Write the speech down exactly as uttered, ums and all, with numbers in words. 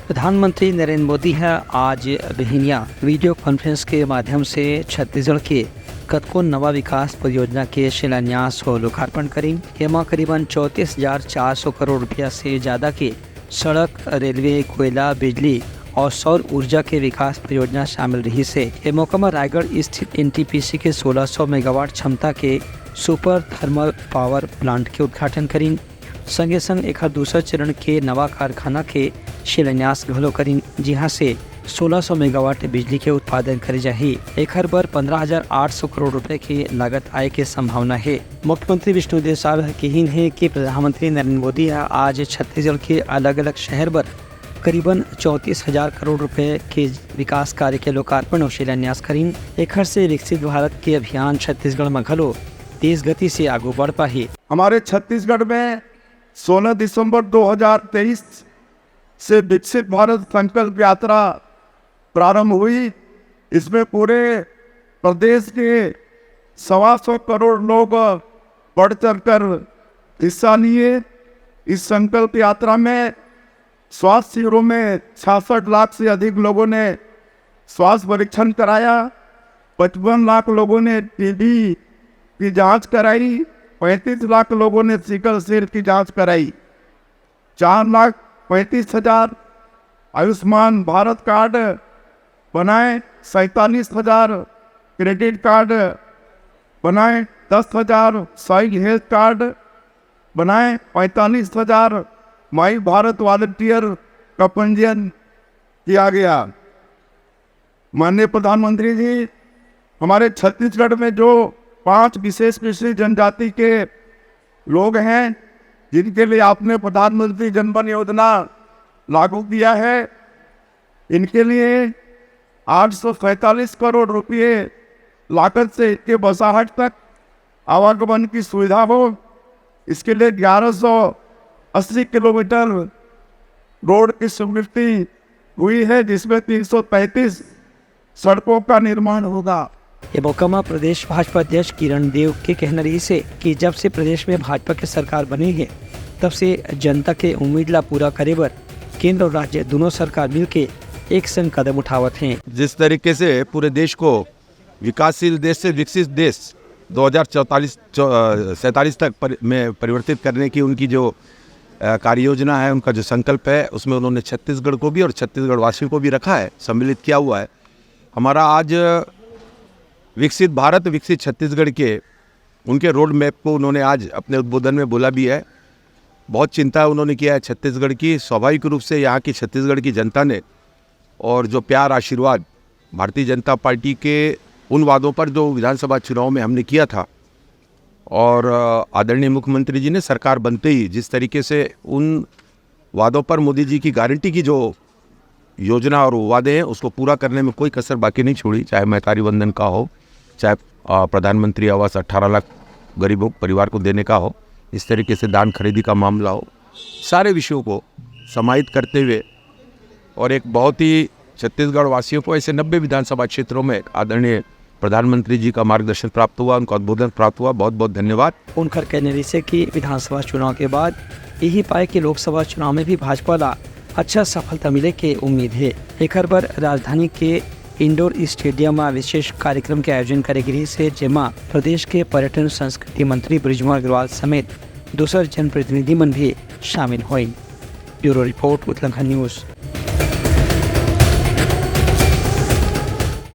प्रधानमंत्री नरेंद्र मोदी ह आज बिहिनिया वीडियो कॉन्फ्रेंस के माध्यम से छत्तीसगढ़ के कतको नवा विकास परियोजना के शिलान्यास अउ लोकार्पण करिन। एमा करीबन चौंतीस हजार चार सौ करोड़ रुपया से ज्यादा के सड़क, रेलवे, कोयला, बिजली अउ सौर ऊर्जा के विकास परियोजना शामिल रहिस हे। ए मौका म रायगढ़ स्थित एनटीपीसी के सोलह सौ मेगावाट क्षमता के सुपर थर्मल पावर प्लांट के उद्घाटन करिन। संगे संग एखर दूसर चरण के नवा कारखाना के शिलान्यास घलो करिन, जिहां से सोलह सौ मेगावाट बिजली के उत्पादन करे जाही। एखर बर पंद्रह हजार आठ सौ करोड़ रुपए के लागत आए के संभावना हे। मुख्यमंत्री विष्णुदेव साय ह किहिन हे कि प्रधानमंत्री नरेंद्र मोदी ह आज छत्तीसगढ़ के अलग-अलग शहर बर करीबन चौंतीस हजार करोड़ रुपए के विकास कार्य के लोकार्पण अउ शिलान्यास करिन। एखर से विकसित भारत के अभियान छत्तीसगढ़ म घलो तेज गति से आगू बढ़ पाही। हमारे छत्तीसगढ़ में सोलह दिसंबर दो हज़ार तेईस से विकसित भारत संकल्प यात्रा प्रारंभ हुई। इसमें पूरे प्रदेश के सवा सौ करोड़ लोग बढ़ चढ़कर हिस्सा लिए। इस संकल्प यात्रा में स्वास्थ्य शिविरों में छियासठ लाख से अधिक लोगों ने स्वास्थ्य परीक्षण कराया। पचपन लाख लोगों ने टीबी की जांच कराई। पैंतीस लाख लोगों ने सिकल सेल की जांच कराई। चार लाख पैंतीस हजार आयुष्मान भारत कार्ड बनाए, सैंतालीस हजार क्रेडिट कार्ड बनाए, दस हजार सॉइल हेल्थ कार्ड बनाए, पैंतालीस हजार माई भारत वॉलंटियर का पंजीयन किया गया। माननीय प्रधानमंत्री जी, हमारे छत्तीसगढ़ में जो पांच विशेष पिछड़ी जनजाति के लोग हैं, जिनके लिए आपने प्रधानमंत्री जनधन योजना लागू किया है, इनके लिए आठ सौ सैंतालीस करोड़ रुपये लागत से इनके बसाहट तक आवागमन की सुविधा हो, इसके लिए ग्यारह सौ अस्सी किलोमीटर रोड की स्वीकृति हुई है, जिसमें तीन सौ पैंतीस सड़कों का निर्माण होगा। ए मौका म प्रदेश भाजपा अध्यक्ष किरण देव के कहना रहिस हे कि जब से प्रदेश में भाजपा के सरकार बने हे, तब से जनता के उम्मीद ला पूरा करे बर केंद्र अउ राज्य दूनों सरकार मिलके एक संग कदम उठावत हे। जिस तरीके से पूरे देश को विकासशील देश से विकसित देश दो हज़ार चौवालीस, चौ-, अ, सैंतालीस तक परि-, में परिवर्तित करने की उनकी जो, अ, कार्य योजना है, उनका जो संकल्प है, उसमें उन्होंने छत्तीसगढ़ को भी और छत्तीसगढ़ वासियों को भी रखा है, सम्मिलित किया हुआ है। हमारा आज विकसित भारत, विकसित छत्तीसगढ़ के उनके रोड मैप को उन्होंने आज अपने उद्बोधन में बोला भी है। बहुत चिंता उन्होंने किया है छत्तीसगढ़ की। स्वाभाविक रूप से यहाँ की छत्तीसगढ़ की जनता ने और जो प्यार आशीर्वाद भारतीय जनता पार्टी के उन वादों पर जो विधानसभा चुनाव में हमने किया था और, अ, आदरणीय मुख्यमंत्री जी ने सरकार बनते ही जिस तरीके से उन वादों पर मोदी जी की गारंटी की जो योजना और वादे हैं, उसको पूरा करने में कोई कसर बाकी नहीं छोड़ी, चाहे महतारी वंदन का हो, चाहे, अ, प्रधानमंत्री आवास अठारह लाख गरीबों परिवार को देने का हो, इस तरीके से धान खरीदी का मामला हो, सारे विषयों को समाहित करते हुए और एक बहुत ही छत्तीसगढ़ वासियों को ऐसे नब्बे विधानसभा क्षेत्रों में आदरणीय प्रधानमंत्री जी का मार्गदर्शन प्राप्त हुआ, उनका उद्बोधन प्राप्त हुआ। बहुत बहुत धन्यवाद। उनकर कहना रहिस हे कि विधानसभा चुनाव के बाद यही पाए कि लोकसभा चुनाव में भी भाजपा ला अच्छा सफलता मिले के उम्मीद हे। एखर बर राजधानी के इंडोर स्टेडियम म विशेष कार्यक्रम के आयोजन करे गे रहिस हे, जेमा प्रदेश के पर्यटन संस्कृति मंत्री बृजमोहन अग्रवाल समेत दूसर जनप्रतिनिधि मन भी शामिल होइन। Bureau report, Uttarakhand news.